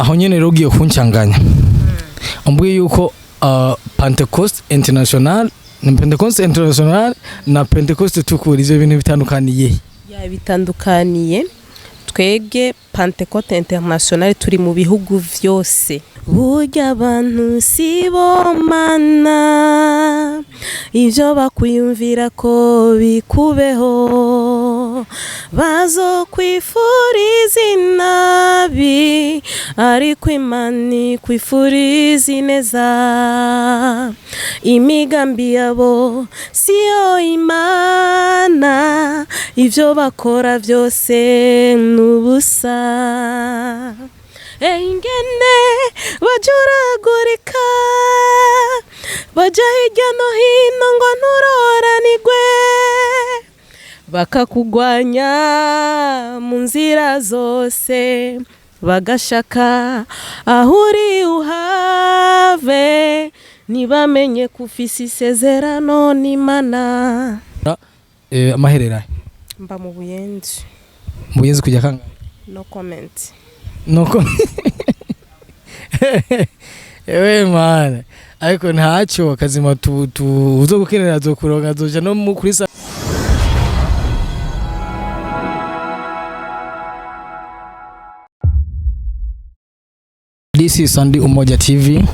Aho nyene rero ugiye kuncanganya, umbwiye yuko Pentecost International ni Pentecost International na Pentecost tukuri, ivyo bintu bitandukaniye? Ya, bitandukaniye, twebwe Pentecôte International turi mu bihugu vyose. Burya abantu si bo mana, ivyo bakwiyumvira ko bikubeho, bazokwifuriza inabi, ariko Imana ikwifuriza ineza. Imigambi yabo siyo Imana, ivyo bakora byose n'ubusa. Ingene bajuragurika, baja hirya no hino ngo nturoranigwe, bakakugwanya mu nzira zose, bagashaka aho uri uhave, ntibamenye ko ufise isezerano n'Imana. Amaherera? Mba mu Buyenzi. Mu Buyenzi kujya kangahe? No comment. Nuko ewe mana, ariko ntacyo kazima tu uzogukenera azokuronka, azoja no mu kuri. This is Sandy Umoja TV,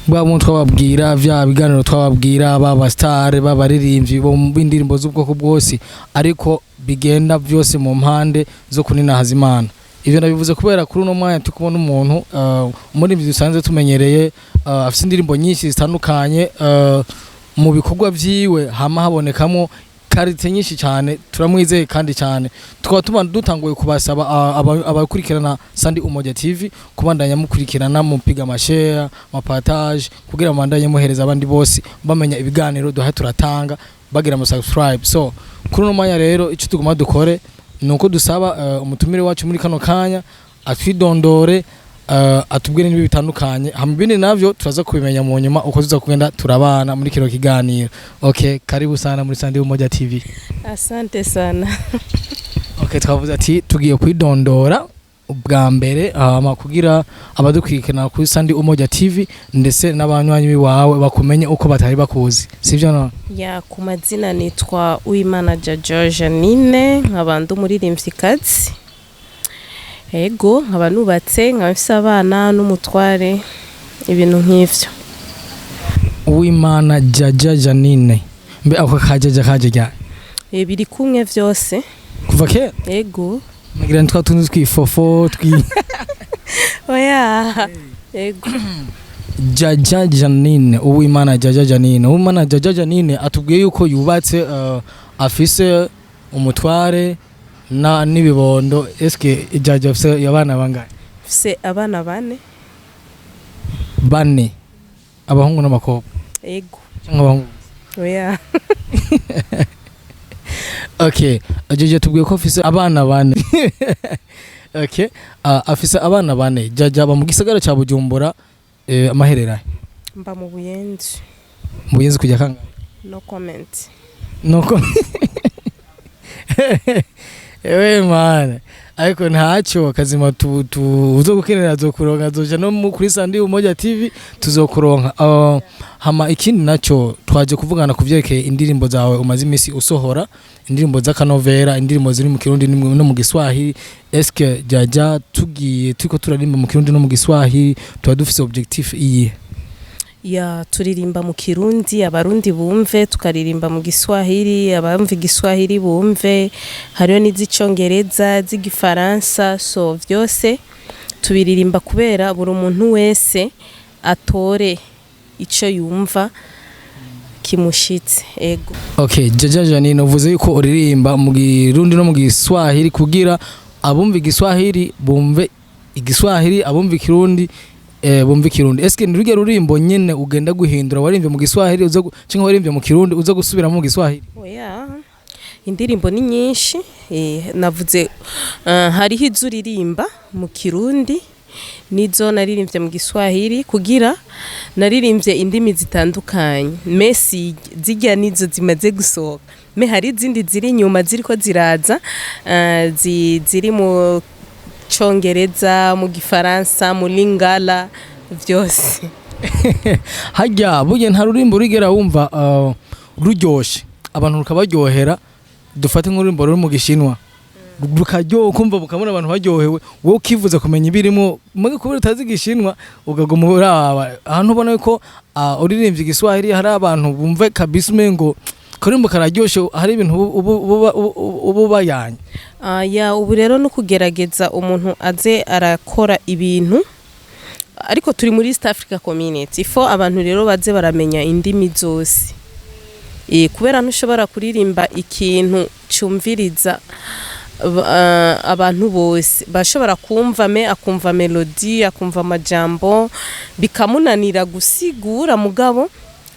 bwa buntu twababwira, vya biganiro twababwira, baba star, babaririmbyi bo mu b'indirimbo z'ubwoko bwose, ariko bigenda byose mu mpande zo kuninahaza Imana. Ivyo ndabivuze kubera kuri uno mwanya turi kubona umuntu, umuririmbyi dusanzwe tumenyereye, afise indirimbo nyinshi zitandukanye. Mu bikorwa vyiwe hama habonekamo qualité nyinshi cyane. Turamwizeye kandi cyane, tukaba tuba dutanguye kubasaba abakurikirana Sandy Umoja TV kubandanya mukurikirana, mupiga ama share, ama partage, kugira mubandanye muhereza abandi bose bamenya ibiganiro duhaye turatanga, bagira ama subscribe. So kuri uno mwanya rero, icyo tuguma dukore ni uko dusaba umutumire wacu muri kano kanya atwidondore, atubwire n'ibi bitandukanye, hama ibindi navyo turaza kubimenya mu nyuma uko tuza kugenda turabana muri kino kiganiro. Okay, karibu sana muri Sandy Umoja TV. Asante sana. Okay, twavuze ati tugiye kwidondora ubwa mbere, hama kugira abadukurikirana kuri Sandy Umoja TV ndetse n'abanywanyi biwawe bakumenye uko batari bakuzi, sivyo no? Ya, ku mazina nitwa Uwimana Jaja Janine, nkaba ndi umuririmvyikazi. Ego, nkaba nubatse, nkaba mfise abana n'umutware, ibintu nk'ivyo. Uwimana Jaja Janine, mbe ako kajaja kaje ryari? Biri kumwe vyose. Kuva kera? Ego. Nagira ni twa tundi twifofo twi Oya, ego. Jaja Janine, Uwimana Jaja Janine, Uwimana Jaja Janine atubwiye yuko yubatse, afise umutware na n'ibibondo. Eske Jaja afise abana bangahe? Mfise abana bane. Bane, abahungu n'abakobwa? Ego. Cyangwa abahungu? Oya. Okay, Jaja tubwiye ko afise abana bane. Okay, afise abana bane. Jaja aba mu gisagara ca Bujumbura, amaherera? Mba mu Buyenzi. Mu Buyenzi kujya kangahe? No comment. Nuko ewe mana, ariko ntacyo kazima tu uzogukenera azokuronka, azoja no kuri Sandy Umoja TV tuzokuronka. Hama ikindi nacyo, twaje kuvugana ku vyerekeye indirimbo zawe umaze imisi usohora, indirimbo z'akanovera, indirimbo ziri mu Kirundi no mu Giswahili. Eske Jaja, tugiye turiko turaririmba mu Kirundi no mu Giswahili, tuba dufise objectif iyihe? Ya, turirimba mu Kirundi Abarundi bumve, tukaririmba mu Giswahili abumva Igiswahili bumve, hariho n'iz'icongereza, z'igifaransa. So vyose tubiririmba kubera buri muntu wese atore ico yumva kimushitse. Ego. Okay, Jaja Janine, uvuze yuko uririmba mu Kirundi no mu Giswahili kugira abumva Igiswahili bumve Igiswahili, abumva Ikirundi bumva Ikirundi. Eske ni rurya rurimbo nyene ugenda guhindura, warimvye mu Giswahili uza canke warimvye mu Kirundi uza gusubiramo mu Giswahili? Oya, indirimbo ni nyinshi. Navuze hariho izo uririmba mu Kirundi nizo naririmbye mu Giswahili, kugira naririmbye indimi zitandukanye. Mesi zijya nizo zimaze gusohoka, mais hari izindi ziri inyuma ziriko ziraza, ziri mu Congereza, mu Gifaransa, mu Lingala, vyose. Harya burya nta rurimbo urigera wumva ruryoshe abantu rukabaryohera? Dufate nk'ururimbo ruri mu Gishinwa, rukaryoha, ukumva ukabona abantu baryohewe, wowe ukifuza kumenya ibirimo, muge kubera utazi Igishinwa ukaguma uraba ahantu ubona ko uririmbye Igiswahili hari abantu bumve kabisa umengo karimbo kararyoshe, hari ibintu ubu bayanye. Ya, ubu rero no kugerageza umuntu aze arakora ibintu, ariko turi muri East Africa Community, ifo abantu rero baze baramenya indimi zose, kubera ntushobora kuririmba ikintu cumviriza abantu bose bashobora kumva, me akumva melody, akumva amajambo, bikamunanira gusigura, mugabo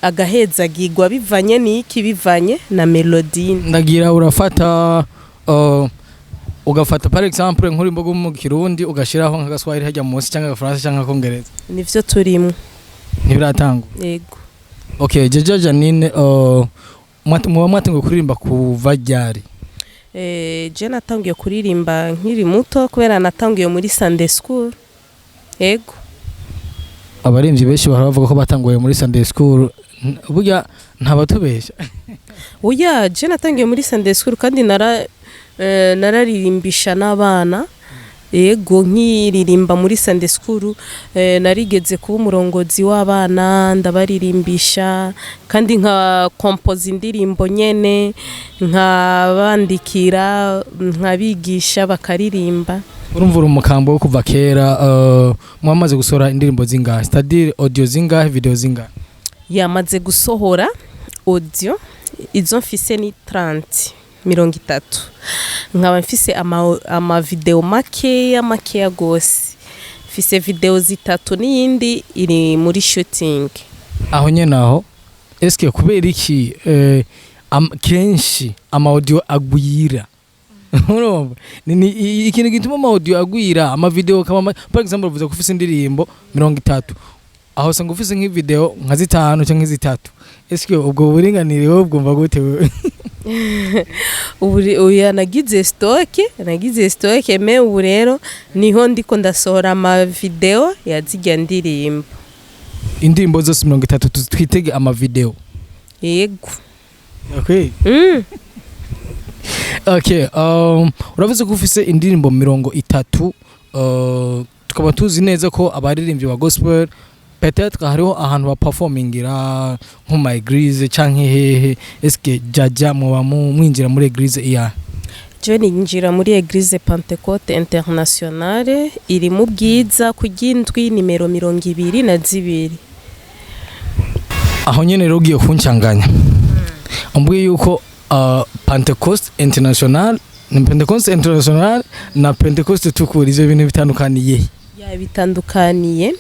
agahezagirwa bivanye n'iki? Bivanye na melody. Ndagira urafata ugafata par exemple nk'urimbo rwo mu Kirundi, ugashiraho nk'Agaswahili hajya munsi, cyangwa Agafaransa, cyangwa Akongereza. Nivyo turimwo. Ntibiratangwa? Yego. Okay, Jeja Janine, muba mwatanguye kuririmba kuva ryari? Je natangiye kuririmba nkiri muto, kubera natangiye muri Sunday school. Yego. Abaririmbyi benshi bahora bavuga ko batanguye muri Sunday school. Burya ntabatubesha? Oya, je natangiye muri Sunday school, kandi nararirimbisha n'abana. Yego, nkiririmba muri Sunday school, narigeze kuba umurongozi w'abana, ndabaririmbisha, kandi nka kompoza indirimbo nyene, nkabandikira, nkabigisha bakaririmba. Urumva uri umukambo wo kuva kera. Mwamaze gusohora indirimbo zingahe, c'est-à-dire audio zingahe, video zingahe? Yamaze gusohora audio, izo mfise ni 30, 30, nkaba mfise ama video makeya, makeya gose. Mfise video zitatu n'iyindi iri muri shooting. Aho nyene aho, eske kubera iki kenshi ama audio agwira? Urumva ni ikintu gituma ama audio agwira, ama video kama par exemple uvuze ko ufise indirimbo 30, aho usanga ufise nk'ivideo nka zitanu canke zitatu. Eske ubwo buringanire wowe bwumva gute wewe? Ubu oya, nagize stock, nagize stock, mais ubu rero niho ndiko ndasohora ama video ya zirya ndirimbo. Indirimbo zose 30 twitege ama video? Yego. Okay. Okay, uravuze ko ufise indirimbo 30, tukaba tuzi neza ko abaririmbyi ba gospel peut-être hariho ahantu baperformingira nko mu église canke hehe. Eske Jaja muba mwinjira muri église iya? Je ninjira muri Eglise Pentecôte Internationale iri mu Bwiza ku ry'indwi, nimero 22. Aho nyene rero ugiye kuncanganya, umbwiye yuko Pentecoste International ni Pentecoste International na Pentecoste tukuri, ivyo bintu bitandukaniye? Ya, bitandukaniye,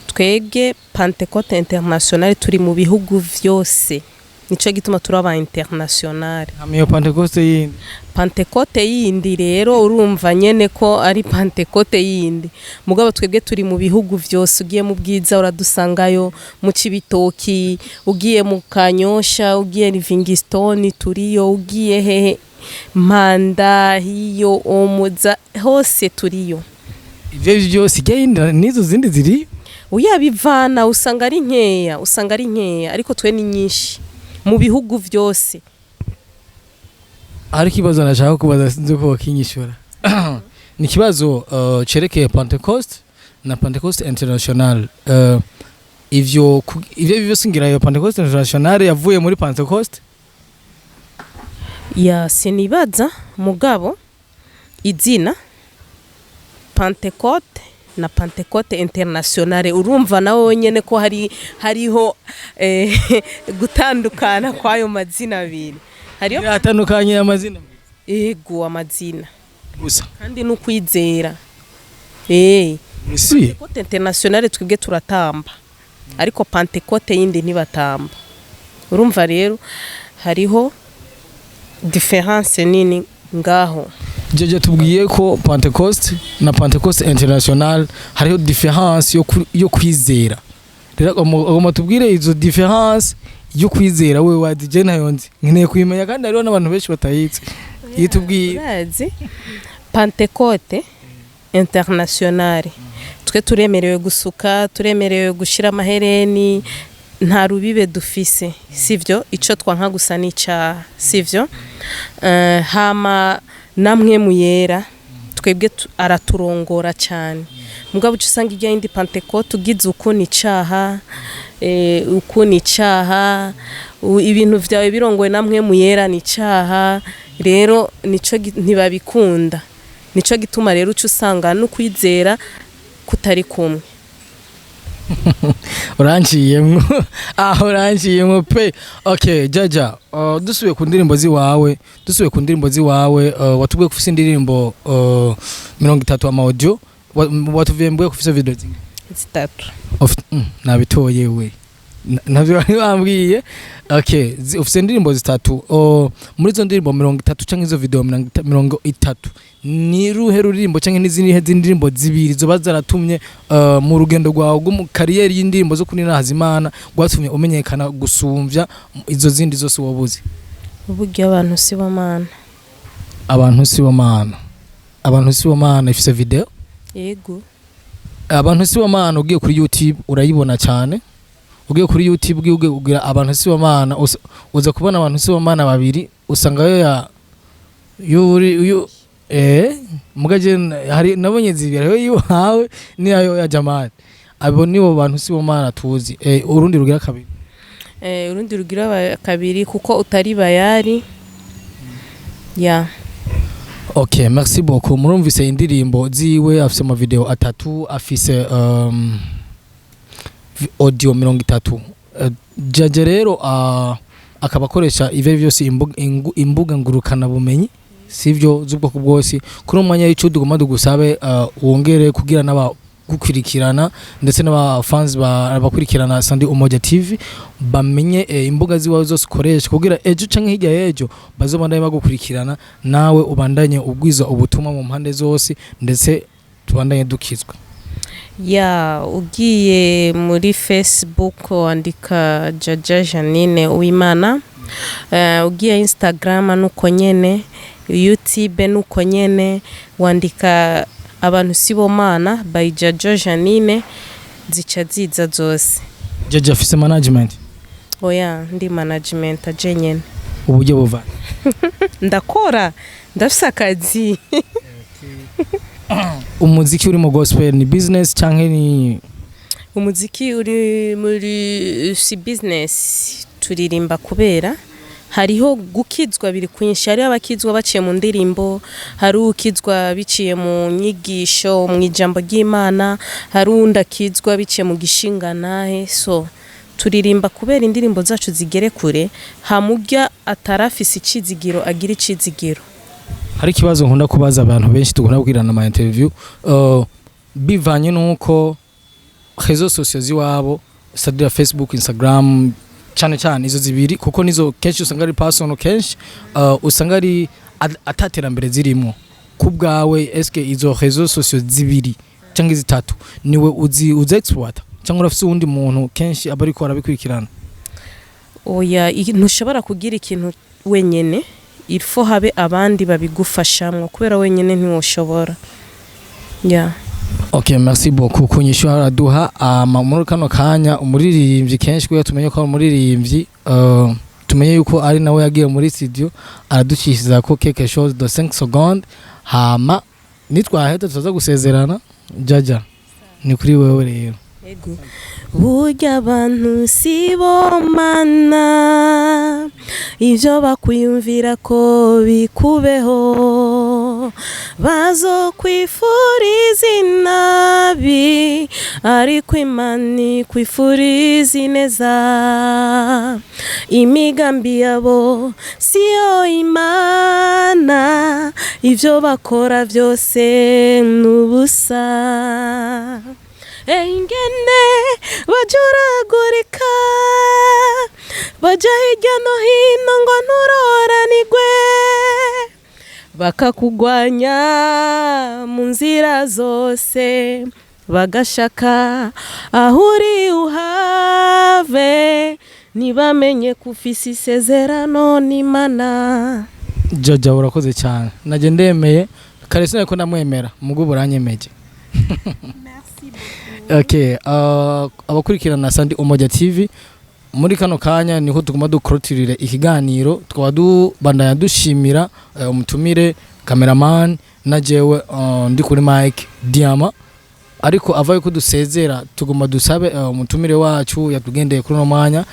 twebwe Pentecôte Internationale turi mu bihugu vyose, nico gituma turi aba international. Hama iyo Pentecoste yindi? Pentecôte yindi rero urumva nyene ko ari Pentecôte yindi, mugabo twebwe turi mu bihugu vyose. Ugiye mu Bwiza uradusangayo, mu Cibitoki, ugiye mu Kanyosha, ugiye Livingstone turiyo, ugiye hehe, Mpanda hiyo, Omuza, hose turiyo. Ivyo vyose ijya yindi n'izo zindi ziri? Uyabivana usanga ari nkeya, usanga ari nkeya, ariko twe ni nyinshi mu bihugu vyose. Hari ikibazo nashaka kubaza, sinzi ko wakinyishura. Ni ikibazo cerekeye Pentecoste na Pentecoste International. Ivyo vyose ngira iyo Pentecoste International yavuye muri Pentecoste? Ya, sinibaza, mugabo izina Pentecôte na Pentecôte Internationale, urumva nawe nyene ko hariho gutandukana kw'ayo mazina abiri hariyo. Biratandukanye amazina? Ego, amazina gusa. Kandi n'ukwizera. Si. Pentecôte Internationale twebwe turatamba, ariko Pentecôte yindi ntibatamba. Urumva rero hariho différence nini ngaho. Jeje tubwiye ko Pentecoste na Pentecoste International hariho différence yo kwizera. Rero agomba tubwire izo différence yo kwizera. Wewe wa DJ nayo nzi, nkeneye kuyimenya, kandi hariho n'abantu benshi batayizi. Yitubwiye. Urazi Pentecôte internationale. Twe turemerewe gusuka, turemerewe gushira amahereni, nta rubibe dufise, sivyo? Ico twanka gusa n'icaha, sivyo? Hama namwe muyera twebwe araturongora cyane, mugabo uca usanga irya yindi Pentecôte ugize uku ni icaha, uku ni icaha, ibintu vyawe birongowe namwe muyera ni icaha. Rero nico ntibabikunda. Nico gituma rero uca usanga no kwizera kutari kumwe. Uranciyemwo aho, uranciyemwo pe. Okay, Jaja, dusubiye ku ndirimbo ziwawe, dusubiye ku ndirimbo ziwawe, watubwiye ko ufise indirimbo 30 ama audio, watubwiye mbwiye ko ufise video zingahe? 3. Nabitoye we. Navyo bari bambwiye. Okay, ufise indirimbo 3. Muri izo ndirimbo 30 canke izo video 30, ni ruhe ruririmbo canke n'izindi ndirimbo zibiri zoba zaratumye mu rugendo rwawe rwo mu carrière y'indirimbo zo kuninahaza Imana, rwatumye umenyekana gusumvya izo zindi zose wobuze? Uburyo abantu si bo Mana. Abantu si bo Mana. Abantu si bo Mana ifise video? Yego. Abantu si bo Mana, ugiye kuri YouTube urayibona cyane. Ugiye kuri YouTube, ugiye kugira abantu si bo Mana, uza kubona abantu si bo Mana babiri, usangayo ya yuri uyu mugaje hari nabonye zibiri, hariho iwawe niyo ya Jamal. Abo nibo bantu si bo Mana tuzi. Urundi rugira kabiri? Urundi rugira kabiri, kuko utari bayari ya. Okay, merci beaucoup. Murumvise indirimbo ziwe, afise ama video 3, afise audio 30. Jaja rero akaba akoresha ivyo vyose imbuga ngurukana bumenyi, sivyo, z'ubwoko bwose. Kuri uwo mwanya w'ico tugomba tugusabe, wongere kugira n'abagukurikirana ndetse n'aba fans abakurikirana Sandi Umoja TV bamenye imbuga ziwawe zose ukoresha, kugira ejo canke hirya y'ejo bazobandanye bagukurikirana, nawe ubandanye ubwiza ubutumwa mu mpande zose, ndetse tubandanye dukizwa. Ya, ugiye muri Facebook wandika Jaja Janine Uwimana, ugiye Instagram nuko nyene, YouTube nuko nyene, wandika abantu sibo Mana by Jaja Janine, zica ziza zose. Jaja afise management? Oya, ndi management aje nyene. Uburyo buva? Ndakora, ndafise akazi. Umuziki uri mu gospel ni business canke ni? Umuziki uri muri si business. Turirimba kubera hariho gukizwa biri kwinshi. Hariho abakizwa baciye mu ndirimbo, hari ukizwa biciye mu nyigisho, mu ijambo ry'Imana, hari uwundi akizwa biciye mu gishinganahe. So turirimba kubera indirimbo zacu zigere kure, hamurya atarafise icizigiro agira icizigiro. Hari ikibazo nkunda kubaza abantu benshi dukunda kubwirana ama interview, bivanye nuko réseaux sociaux ziwabo, c'est-à-dire Facebook, Instagram, cyane cyane izo zibiri, kuko nizo kenshi usanga ari personal, kenshi usanga ari ataterambere zirimo. Ku bwawe, eske izo réseaux sociaux zibiri cyangwa zitatu niwe uzi uzi exploit, cyangwa urafise uwundi muntu kenshi aba ariko arabikurikirana? Oya, ntushobora kugira ikintu wenyene. Il faut habe abandi babigufashamwo, kubera wenyene ntiwoshobora, ya. Okay, merci beaucoup ku nyishu araduha. Ama muri kano kanya umuririmbyi kenshi, kugira tumenye ko ari umuririmbyi, tumenye yuko ari nawe yagiye muri studio, araducishiriza ko quelque chose de 5 secondes, hama nitwaheta tuza gusezerana. Jaja, ni kuri wewe rero. Ego. Burya abantu si bo Mana, ibyo bakwiyumvira ko bikubeho, bazokwifuriza inabi, ariko Imana ikwifuriza ineza. Imigambi yabo siyo Imana, ibyo bakora byose ni ubusa. Ingene bajuragurika, baja hirya no hino ngo nturoranigwe, bakakugwanya mu nzira zose, bagashaka aho uri uhave, ntibamenye ko ufise isezerano n'Imana. Jaja, urakoze cyane, najye ndemeye. Kare sinariko ndamwemera, mugo buranyemeje. Okay, abakurikirana Sandi Umoja TV muri kano kanya, niho tuguma dukorotirire ikiganiro. Tukaba dubandanya dushimira umutumire, cameraman na jewe ndi kuri mic Diama. Ariko avaye ko dusezera, tuguma dusabe umutumire wacu yatugendeye kuri uno mwanya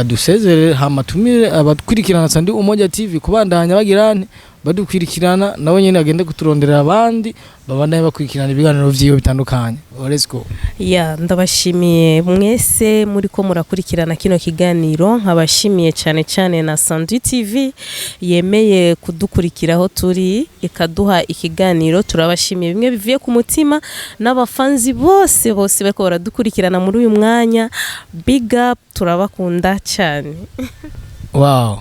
dusezere, hama tumire abakurikirana Sandi Umoja TV kubandanya bagirane badukwirikirana, nabo nyene agende kuturonderera abandi babandanye bakurikirana ibiganiro vyiwe bitandukanye. Oh, let's go. Ya, ndabashimiye mwese muri ko murakurikirana kino kiganiro, nkabashimiye cyane cyane na Sandu TV yemeye kudukurikiraho turi ikaduha ikiganiro. Turabashimiye bimwe bivuye ku mutima, n'abafanzi bose bose bariko baradukurikirana muri uyu mwanya. Big up, turabakunda cyane. Wow.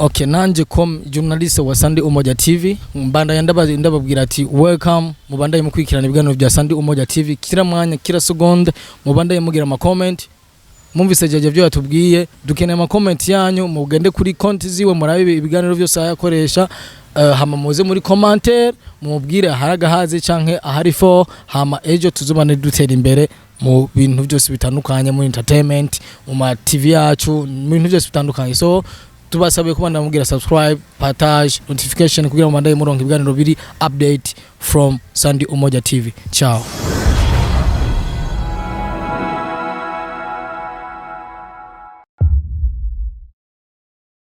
Okay, nanje comme journaliste wa Sandi Umoja TV mbandanya ndababwira ati welcome, mubandaye mukurikirana ibiganiro bya Sandi Umoja TV kila mwanya, kila seconde. Mubandaye mugira ama comment. Mumvise jeje byo yatubwiye, dukeneye ama comment yanyu. Mugende kuri konti ziwe, murabe ibiganiro byose ayakoresha, hama muze muri commentaire mubwire ahari agahaze canke ahari fo, hama ejo tuzobane dutera imbere mu bintu byose bitandukanye, muri entertainment, mu ma TV yacu, mu bintu byose bitandukanye. So tubasabiye kuba mubwira subscribe, partage, notification kugira ngo mubandaye muronka ibiganiro biri update from Sandi Umoja TV. Ciao.